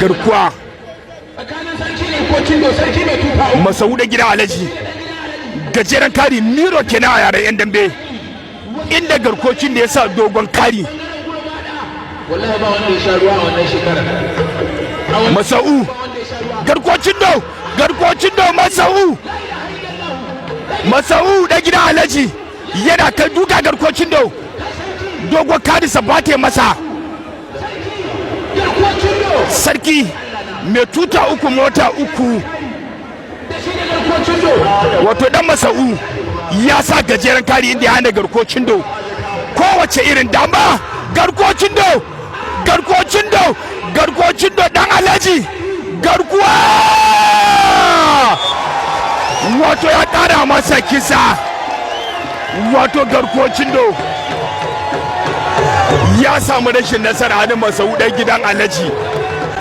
Garkuwa Masau da gidan Alhaji, gajeren kari miro kenan a yaren yan dambe, inda garkocin da ya sa dogon kari. Wallahi ba wanda ya sha ruwa a wannan shekarar. Masau, garkocin do, garkocin do, Masau, Masau da gidan Alhaji yana kai duka. Garkocin do, dogon kari sabate masa. Sarki mai tuta uku, mota uku, wato dan Masa'u ya sa gajeren kari inda ya hana garkocin do kowace irin dama. Garkocin do, garkocin do, garkocin do, dan Alhaji, garkuwa, wato ya kara masa kisa. Wato garkocin do ya samu rashin nasara hannun Masa'u dan gidan Alhaji.